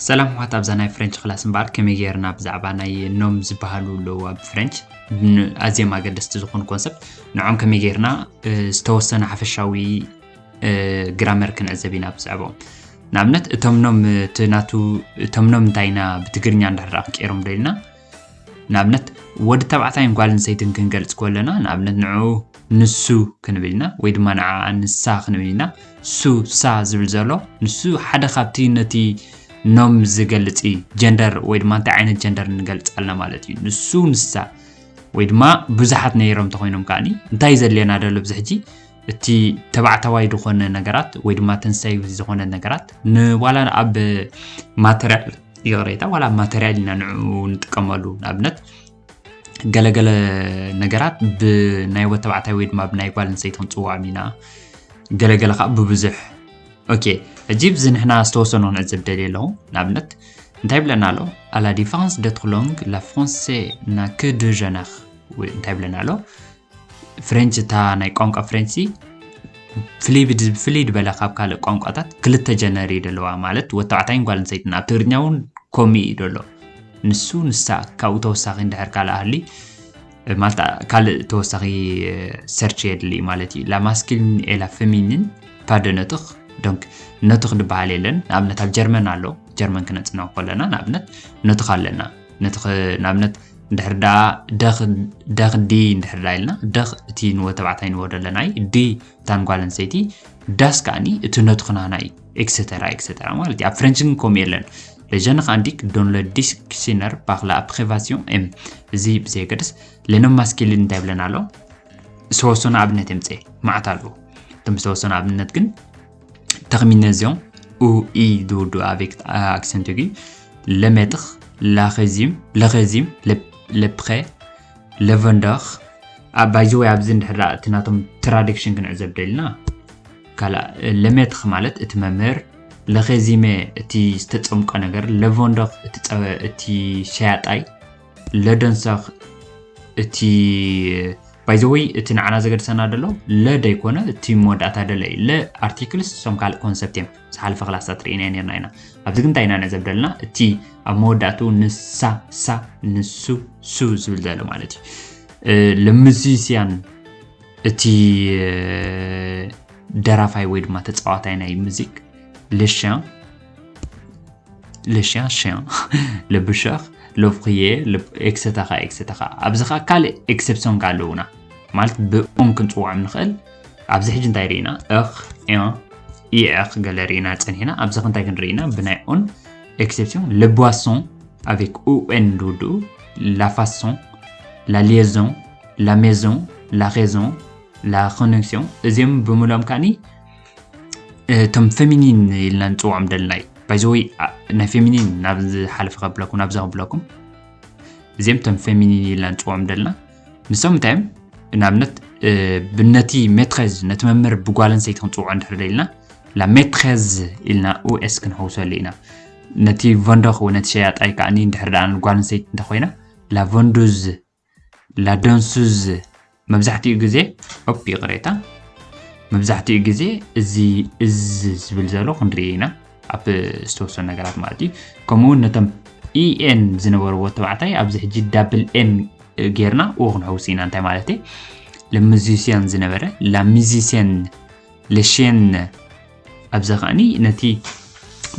ሰላም ኣሕዋት፣ ኣብዛ ናይ ፍሬንች ክላስ እምበኣር ከመይ ጌርና ብዛዕባ ናይ ኖም ዝበሃሉ ኣለዉ ኣብ ፍሬንች ኣዝዮም ኣገደስቲ ዝኾኑ ኮንሰፕት ንዖም ከመይ ጌርና ዝተወሰነ ሓፈሻዊ ግራመር ክንዕዘብ ኢና ብዛዕባኦም። ንኣብነት እቶም ኖም እቲ ናቱ እቶም ኖም እንታይ ኢና ብትግርኛ እንድሕር ደኣ ክንቀይሮም ደሊና፣ ንኣብነት ወዲ ተባዕታይን ጓል ኣንስተይትን ክንገልጽ ከለና ንኣብነት ንዑ ንሱ ክንብል ኢና ወይ ድማ ንዓ ንሳ ክንብል ኢና። ሱ ሳ ዝብል ዘሎ ንሱ ሓደ ካብቲ ነቲ ኖም ዝገልጽ እዩ። ጀንደር ወይ ድማ እንታይ ዓይነት ጀንደር ንገልጽ ኣለና ማለት እዩ። ንሱ ንሳ ወይ ድማ ብዙሓት ነይሮም ተኾይኖም ከዓኒ እንታይ ዘድልየና ደሎ ብዚ ሕጂ እቲ ተባዕታዋይ ዝኾነ ነገራት ወይ ድማ ተንሳይ ዝኾነ ነገራት ንዋላ ኣብ ማተሪያል ይቕሬታ ዋላ ኣብ ማተሪያል ኢና ንዕኡ ንጥቀመሉ። ንኣብነት ገለገለ ነገራት ብናይ ወተባዕታይ ወይ ድማ ብናይ ጓል ኣንስተይቲ ክንፅውዖም ኢና። ገለገለ ከዓ ብብዙሕ። ኦኬ፣ ሕጂ ብዚ ንሕና ዝተወሰኑ ክንዕዘብ ደልየ ኣለኹ። ንኣብነት እንታይ ይብለና ኣሎ? À la différence d'autres langues, la français n'a que deux genres። እንታይ ይብለና ኣሎ? ፍሬንች እታ ናይ ቋንቋ ፍሬንች ፍልይ ብድ- ፍልይ ዝበለ ካብ ካልእ ቋንቋታት ክልተ ጀነር እዩ ዘለዋ ማለት ወተባዕታይን ጓል ኣንስተይትን ኣብ ትግርኛ እውን ከምኡ እዩ ዘሎ። ንሱ ንሳ ካብኡ ተወሳኺ እንድሕር ካልእ ኣህሊ ማለት ካልእ ተወሳኺ ሰርች የድሊ ማለት እዩ። La masculine et la féminine pas de neutre donc neutre ዝበሃል የለን። ንኣብነት ኣብ ጀርመን ኣሎ። ጀርመን ክነፅንዖ ከለና ንኣብነት neutre ኣለና። ነቲ ንኣብነት እንድሕር ደኣ ደኽ ደኽ ዲ እንድሕር ደኣ ኢልና ደኽ እቲ ንወተባዕታይ ንወደለናይ ዲ እታ ንጓል ኣንስተይቲ ዳስ ከዓኒ እቲ ነቱ ክናና እዩ። ኤክሰተራ ኤክሰተራ ማለት እዩ። ኣብ ፍሬንች ግን ከምኡ የለን። Les jeunes indiquent dans le dictionnaire par la prévention M። እዚ ብዘየገድስ ሌኖም ማስኪሊን እንታይ ይብለና ኣሎ? ዝተወሰኑ ኣብነት የምፅእ መዓት ኣለዉ። እቶም ዝተወሰኑ ኣብነት ግን terminaison ou i dodo avec accent aigu, le maître, la régime, le régime, le, le prêt, le vendeur። ኣብ ባይዘወይ ኣብዚ እንድሕር እቲ ናቶም ትራዲክሽን ክንዕዘብ ደልና ካልእ le maître ማለት እቲ መምህር፣ le régime እቲ ዝተፀምቀ ነገር፣ le vendeur እቲ ሸያጣይ፣ le danseur እቲ ባይዘወይ እቲ ንዓና ዘገድሰና ደሎ le ደይኮነ እቲ መወዳእታ ደለ እዩ። Le articles እሶም ካልእ ኮንሰፕት እዮም። ዝሓለፈ ክላሳት ርኢና ነርና ኢና። ኣብዚ ግን እንታይ ኢና ንዕዘብ ደለና? እቲ ኣብ መወዳእቱ ንሳ ሳ ንሱ ሱ ዝብል ዘሎ ማለት እዩ። Le musicien እቲ ደራፋይ ወይ ድማ ተፃዋታይ ናይ ሙዚክ፣ le chien le chien chien, le boucher, l'ouvrier, etc etc። ኣብዚ ከዓ ካልእ ኤክሰፕሽን ከዓ ኣለውና ማለት ብኦም ክንፅውዖም ንኽእል። ኣብዚ ሕጂ እንታይ ርኢና? እኽ፣ እን፣ ኢዕኽ ገለ ርኢና ፀኒሕና። ኣብዚ እንታይ ክንርኢ ኢና? ብናይ ኦን ኤክሰፕሽን le boisson avec un ዝውድኡ la façon, la liaison, la maison, la raison, la connexion እዚኦም ብምሎም ከዓኒ እቶም ፌሚኒን ኢልና ንፅውዖም ደልና እዩ። ባይዘወይ ናይ ፌሚኒን ናብ ዝሓለፈ ከብለኩም ናብዚ ከብለኩም እዚኦም እቶም ፌሚኒን ኢልና ንፅውዖም ደልና ንሶም እንታይ እዮም? ንኣብነት ብነቲ ሜትሬዝ ነቲ መምህር ብጓል ኣንስተይቲ ክንፅውዖ እንድሕር ደልና la maîtresse ኢልና ኡኤስ ክንሕውሰሉ ኢና። ነቲ ቨንዶኽ ወይ ነቲ ሸያጣይ ከዓኒ እንድሕር ደኣ ጓል ኣንስተይቲ እንተኮይና la vendeuse la danseuse መብዛሕትኡ ግዜ ኦፕ ይቕሬታ መብዛሕትኡ ግዜ እዚ እዝ ዝብል ዘሎ ክንርኢ ኢና ኣብ ዝተወሰኑ ነገራት ማለት እዩ። ከምኡ እውን ነቶም ኢኤን ዝነበርዎ ተባዕታይ ኣብዚ ሕጂ ዳብል ኤን ጌርና ኡ ክንሕውስ ኢና። እንታይ ማለት le musicien ዝነበረ la musicienne le chien ኣብዚ ከዓኒ ነቲ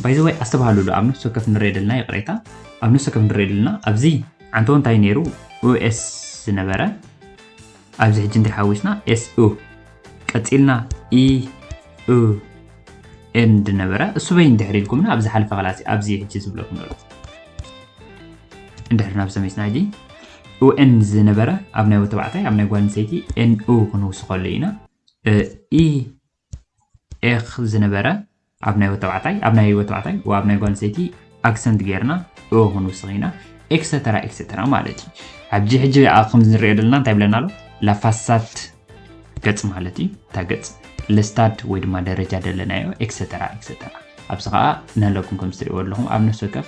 ባይዘወይ ኣስተባሃሉሉ ኣብ ነፍሲ ወከፍ ንረየ ደልና ይቕሬታ ኣብ ነፍሲ ወከፍ ንረየ ደልና ኣብዚ ዓንተዎ እንታይ ነይሩ ኡኤስ ዝነበረ ኣብዚ ሕጂ እንታይ ሓዊስና ኤስ ኡ ቀፂልና ኢ ኡ ኤን ዝነበረ እሱ በይ እንድሕር ኢልኩምና ኣብ ዝሓለፈ ክላሲ ኣብዚ ሕጂ ዝብለኩም ነሩ እንድሕር ናብ ሰሚስና ሕጂ ኡኤን ዝነበረ ኣብ ናይ ወተባዕታይ ኣብ ናይ ጓል ኣንስተይቲ ኤን ኡ ክንውስኸሉ ኢና ኢ ኤኽ ዝነበረ ኣብ ናይ ወተባዕታይ ኣብ ናይ ወተባዕታይ ኣብ ናይ ጓል ኣንስተይቲ ኣክሰንት ጌርና ኦ ክንውስኽ ኢና ኤክሰተራ ኤክሰተራ ማለት እዩ። ኣብዚ ሕጂ ከምዚ ንሪኦ ዘለና እንታይ ብለና ኣሎ ላፋሳት ገጽ ማለት እዩ። እታ ገጽ ለስታድ ወይ ድማ ደረጃ ደለናዮ ኤክሰተራ ኤክሰተራ ኣብዚ ከዓ ነለኩም ከም ዝትሪእዎ ኣለኹም ኣብ ነፍሲ ወከፍ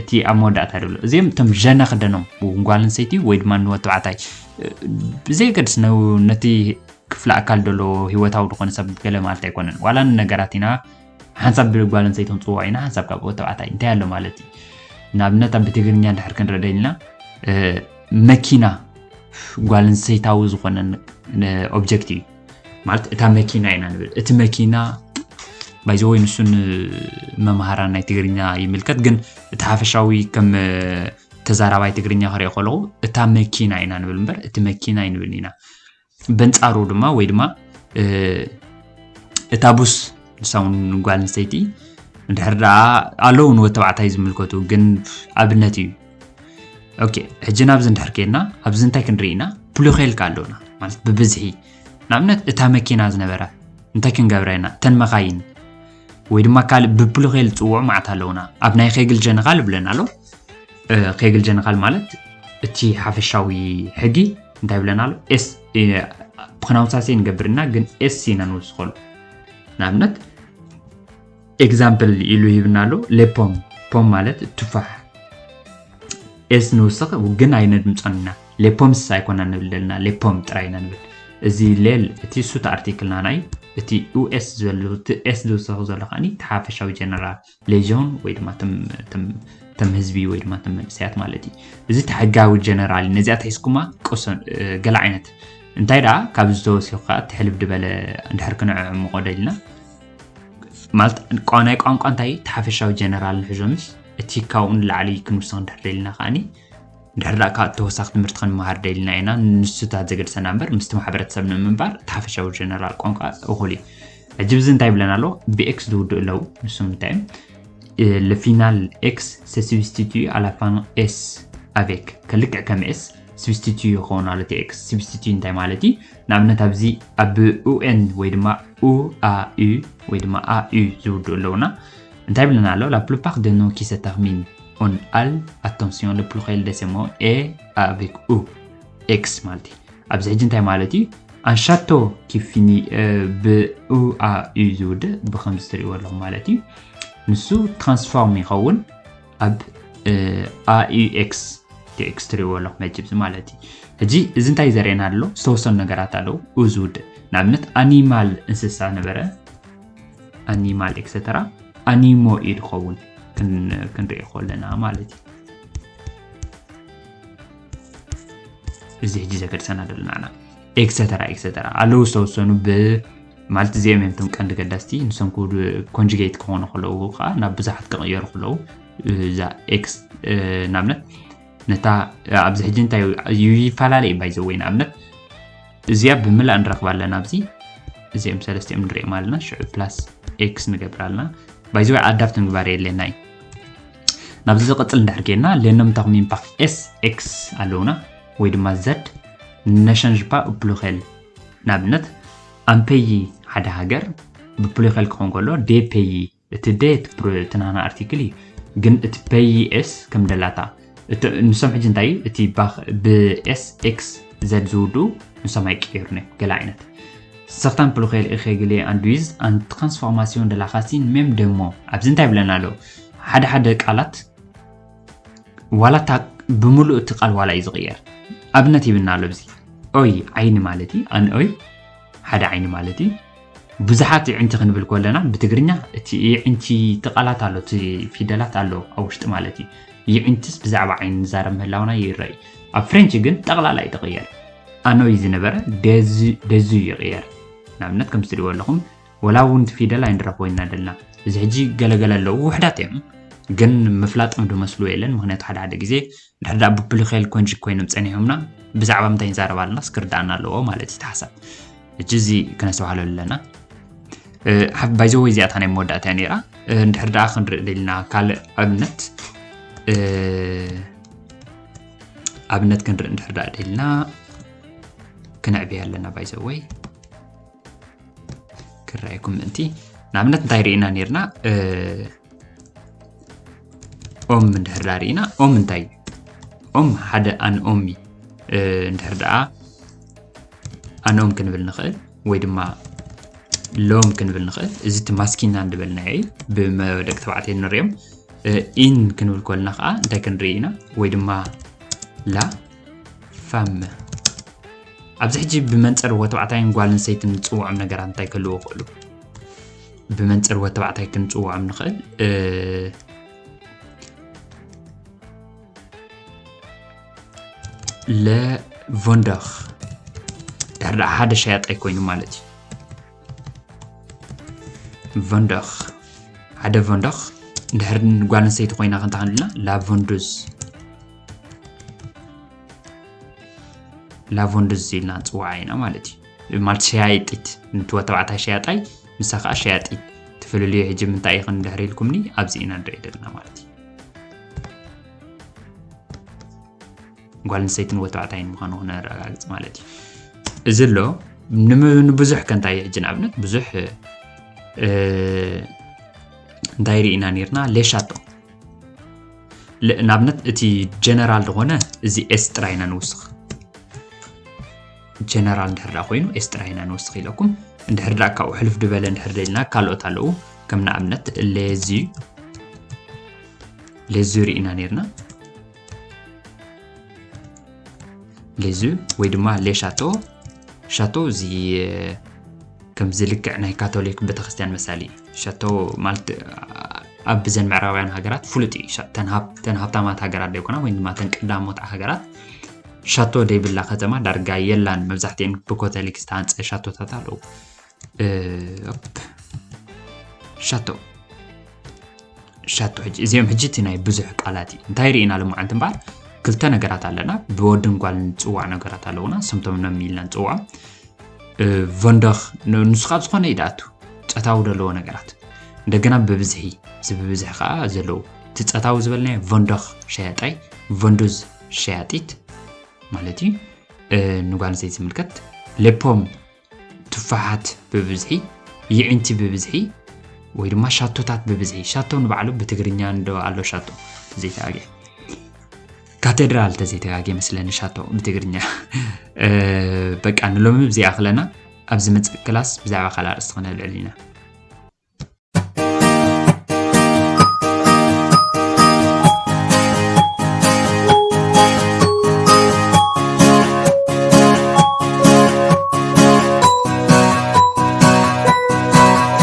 እቲ ኣብ መወዳእታ ደሎ እዚኦም እቶም ጀና ክደኖም እውን ጓል ኣንስተይቲ ወይ ድማ ንወዲ ተባዕታይ ብዘየገድስ ነቲ ክፍለ ኣካል ደሎ ህይወታዊ ዝኾነ ሰብ ገለ ማለት ኣይኮነን ዋላ ንነገራት ኢና ሓንሳብ ብጓል ኣንስተይቲ ክንፅውዖ ኢና፣ ሓንሳብ ካብ ተባዕታይ። እንታይ ኣሎ ማለት እዩ? ንኣብነት ኣብ ብትግርኛ እንድሕር ክንረዳ ኢልና መኪና ጓል ኣንስተይታዊ ዝኾነ ኦብጀክት እዩ። ማለት እታ መኪና ኢና ንብል። እቲ መኪና ባይዘወይ ንሱ ንመምሃራን ናይ ትግርኛ ይምልከት፣ ግን እቲ ሓፈሻዊ ከም ተዛራባይ ትግርኛ ክሪኦ ከለኹ እታ መኪና ኢና ንብል እምበር እቲ መኪና ኣይንብል ኢና። በንጻሩ ድማ ወይ ድማ እታ ቡስ ንሳ እውን ጓል ኣንስተይቲ እንድሕር ደኣ ኣለዉ ንወተባዕታይ ዝምልከቱ ግን ኣብነት እዩ። ኦኬ፣ ሕጂ ናብዚ እንድሕር ከድና ኣብዚ እንታይ ክንርኢ ኢና? ፕሉኼል ከ ኣለውና ማለት ብብዝሒ ንኣብነት እታ መኪና ዝነበረ እንታይ ክንገብራ ኢና? እተን መኻይን ወይ ድማ ካልእ ብፕሉኼል ዝፅውዑ መዓት ኣለውና። ኣብ ናይ ኬግል ጀነራል ይብለና ኣሎ። ኬግል ጀነራል ማለት እቲ ሓፈሻዊ ሕጊ እንታይ ይብለና ኣሎ? ኤስ ብክናውሳሴ ንገብርና ግን ኤስ ኢና ንወስኸሉ። ንኣብነት ኤግዛምፕል ኢሉ ሂብና ኣሎ። ሌፖም ፖም ማለት ቱፋሕ ኤስ ንውስኽ ግን ኣይነድምፆን ኢና። ሌፖምስ ኣይኮና ንብል ዘለና ሌፖም ጥራይ ኢና ንብል። እዚ ሌል እቲ ሱት ኣርቲክልና ናይ እቲ ዩኤስ ዘሎ እቲ ኤስ ዝውስኽ ዘሎ ከዓኒ እቲ ሓፈሻዊ ጀነራል ሌጅዮን ወይ ድማ ተም ህዝቢ ወይ ድማ ተም መንእሰያት ማለት እዩ። እዚ እቲ ሕጋዊ ጀነራል ነዚኣ ተሒዝኩማ ቀሶን ገለ ዓይነት እንታይ ደኣ ካብ ዝተወሲኹ ከዓ ትሕልብ ዝበለ እንድሕር ክንዕምቆ ደልና ማለት ናይ ቋንቋ እንታይ ተሓፈሻዊ ጀነራል ንሕዞምስ እቲ ካብኡ ንላዕሊ ክንውስኽ እንድሕር ደልና ከዓኒ እንድሕር ደኣ ካብ ተወሳኺ ትምህርቲ ክንመሃር ደልና ኢና። ንሱታት ዘገድሰና እምበር ምስቲ ማሕበረተሰብ ንምንባር ተሓፈሻዊ ጀነራል ቋንቋ እኹል እዩ። ሕጂ ብዚ እንታይ ይብለና ኣሎ? ብኤክስ ዝውድኡ ኣለዉ። ንሶም እንታይ እዮም? Le final X se substitue à la fin S avec ከልክዕ ከም ኤስ ስብስቲቱ ይኸውን ኣሎ። እቲ ኤክስ ስብስቲቱ እንታይ ማለት እዩ? ንኣብነት ኣብዚ ኣብ ኡኤን ወይ ድማ ኡ ኣዩ ወይ ድማ ኣዩ ዝውድኡ ኣለውና እንታይ ብለና ኣሎ? La plupart des noms qui se terminent en al attention le pluriel de ces mots est avec u ኤክስ ማለት እዩ። ኣብዚ ሕጂ እንታይ ማለት እዩ? Un château qui finit ብኡ ኣዩ ዝውድእ ብከምዚ ትሪእዎ ኣለኹም ማለት እዩ። ንሱ ትራንስፎርም ይኸውን ኣብ ኣዩ ኤክስ ቲ ኤክስ ትሪእዎ ኣለኹም ሕጂ እዚ ማለት እዩ። ሕጂ እዚ እንታይ ዘርእየና ኣሎ? ዝተወሰኑ ነገራት ኣለዉ። ኡ ዝውድእ ንኣብነት ኣኒማል እንስሳ ነበረ ኣኒማል ኤክሰተራ ኣኒሞ እዩ ዝኸውን ክንሪኦ ከለና ማለት እዩ። እዚ ሕጂ ዘገድሰና ዘሎ ንዓና ኤክሰተራ ኤክሰተራ ኣለዉ ዝተወሰኑ ብ ማለት እዚኦም እዮም እቶም ቀንዲ ገዳስቲ። ንሶም ኮንጁጌት ክኾኑ ከለዉ ከዓ ናብ ብዙሓት ክቕየሩ ከለዉ እዛ ኤክስ ንኣብነት ነታ ኣብዚ ሕጂ እንታይ ይፈላለ እዩ ባይዘወይ ንኣብነት እዚኣ ብምላእ ንረኽባ ኣለና ኣብዚ እዚኦም ሰለስቲኦም ንሪኦም ኣለና ሽዑ ፕላስ ኤክስ ንገብር ኣለና ባይዘወይ ኣዳፕት ምግባር የድልየና እዩ ናብዚ ዝቕፅል እንድሕር ጌርና ሌኖም ተኽሚን ፓክ ኤስ ኤክስ ኣለውና ወይ ድማ ዘድ ነሸንጅ ፓ ፕሉኸል ንኣብነት ኣምፔዪ ሓደ ሃገር ብፕሉኸል ክኾን ከሎ ዴፔዪ እቲ ዴ እቲ ናና ኣርቲክል እዩ ግን እቲ ፔዪ ኤስ ከም ደላታ ንሶም ሕጂ እንታይ እዩ እቲ ብኤስ ኤክስ ዘድ ዝውድኡ ንሶም ኣይቀየሩን እዮም ገለ ዓይነት certains pluriels irréguliers induisent une transformation de la racine même des mots ኣብዚ እንታይ ይብለና ኣሎ ሓደ ሓደ ቃላት ዋላ እታ ብምሉእ እቲ ቃል ዋላ እዩ ዝቕየር ኣብነት ይብና ኣሎ ብዚ ኦይ ዓይኒ ማለት እዩ ኣን ኦይ ሓደ ዓይኒ ማለት እዩ ብዙሓት ይዕንቲ ክንብል ከለና ብትግርኛ እቲ ይዕንቲ እቲ ቃላት ኣሎ እቲ ፊደላት ኣሎ ኣብ ውሽጢ ማለት እዩ ይዕንትስ ብዛዕባ ዓይኒ ንዛረብ ምህላውና ይረእ ኣብ ፍሬንች ግን ጠቕላላ እዩ ትቕየር ኣኖይ ዝነበረ ደዙ ይቕየር ንኣብነት ከም ትሪእዎ ኣለኹም ወላ እውን እቲ ፊደል ኣይንረኽቦ ኢና ደልና እዚ ሕጂ ገለገለ ኣለዉ ውሕዳት እዮም ግን ምፍላጦም ድመስሉ የለን ምክንያቱ ሓደ ሓደ ግዜ ድሕር ዳ ብፕሊኸል ኮንጅክ ኮይኖም ፀኒሖምና ብዛዕባ ምንታይ ንዛረብ ኣለና ስክርዳእና ኣለዎ ማለት እዩ ሓሳብ ሕጂ እዚ ክነስተባሃለሉ ኣለና ባይዘወይ እዚኣታ ናይ መወዳእታ ነራ እንድሕር ደኣ ክንርኢ ደልና ካልእ ኣብነት ኣብነት ክንርኢ እንድሕር ደኣ ደልና ክነዕብያ ኣለና ባይዘወይ ክረኣየኩም ምእንቲ ንኣብነት እንታይ ርኢና ነርና ኦም እንድሕር ዳ ርኢና ኦም እንታይ ኦም ሓደ ኣንኦም እዩ እንድሕር ደኣ ኣንኦም ክንብል ንኽእል ወይ ድማ ሎም ክንብል ንኽእል እዚ እቲ ማስኪና እንድበልናዮ እዩ ብደቂ ተባዕትዮ ንሪኦም ኢን ክንብል ከልና ከዓ እንታይ ክንርኢ ኢና ወይ ድማ ላ ፋም ኣብዚ ሕጂ ብመንፅር ወተባዕታይን ጓል ኣንሰይትን ዝፅውዖም ነገራት እንታይ ክህልዎ ይኽእሉ ብመንፅር ወተባዕታይ ክንፅውዖም ንኽእል። Le vendeur፣ ድሕር ደኣ ሓደ ሸያጣይ ኮይኑ ማለት እዩ። Vendeur፣ ሓደ vendeur። እንድሕር ጓል ኣንስተይቲ ኮይና ክንታ ክንልና la vendeuse፣ la vendeuse ኢልና ንፅውዓ ኢና ማለት እዩ። ማለት ሸያጢት፣ ንትወ ተባዕታይ ሸያጣይ፣ ንሳ ከዓ ሸያጢት። ትፍልልዩ ሕጂ ምንታይ ኢኽን እንድሕር ኢልኩምኒ ኣብዚ ኢና ንርኢ ዘለና ማለት እዩ። ጓል ኣንስተይትን ወተባዕታይን ምዃኑ ክነረጋግፅ ማለት እዩ። እዚ ኣሎ ንብዙሕ ከንታይ ሕጂ ንኣብነት ብዙሕ እንታይ ርኢና ነርና? Le château። ንኣብነት እቲ ጀነራል ዝኾነ እዚ ኤስ ጥራይ ኢና ንውስኽ። ጀነራል እንድሕር ዳ ኮይኑ ኤስ ጥራይ ኢና ንውስኽ ኢለኩም። እንድሕር ዳ ካብኡ ሕልፍ ድበለ እንድሕር ደልና ካልኦት ኣለዉ። ከም ንኣብነት les yeux፣ les yeux ርኢና ነርና። Les yeux ወይ ድማ le château። ሻቶ እዚ ከምዚ ልክዕ ናይ ካቶሊክ ቤተክርስትያን መሳሊ ሻቶ ማለት ኣብ ብዘን ምዕራባውያን ሃገራት ፍሉጥ እዩ። ተን ሃብታማት ሃገራት ደይኮና ወይ ድማ ተን ቀዳሞት ሃገራት ሻቶ ደይብላ ከተማ ዳርጋ የላን። መብዛሕትኤን ብኮተሊክ ዝተሃንፀ ሻቶታት ኣለዉ። ሻቶ ሻቶ ሕጂ እዚኦም ሕጂ እቲ ናይ ብዙሕ ቃላት እዩ። እንታይ ርኢና ልማዓንቲ እምበኣር ክልተ ነገራት ኣለና። ብወድን ጓልን ዝፅዋዕ ነገራት ኣለውና። ሰምቶም ኖም ኢልና ንፅውዖም። ቨንደኽ ንሱ ካብ ዝኾነ እዩ ድኣቱ ጸታዊ ዘለዎ ነገራት እንደገና ብብዝሒ እዚ ብብዝሒ ከዓ ዘለዉ እቲ ጸታዊ ዝበልናዮ ቨንደኽ ሸያጣይ ቨንዱዝ ሸያጢት ማለት እዩ። ንጓል ኣንስተይቲ ዝምልከት ሌፖም ትፋሓት ብብዝሒ ይዒንቲ ብብዝሒ ወይ ድማ ሻቶታት ብብዝሒ ሻቶ ንባዕሉ ብትግርኛ እንዶ ኣሎ ሻቶ ዘይተጋግየ ካቴድራል ተዘይተጋግየ መስለኒ ሻቶ ብትግርኛ በቃ ንሎሚ ብዚኣ ክለና ኣብ ዝመፅእ ክላስ ብዛዕባ ካልእ ኣርእስቲ ክነልዕል ኢና።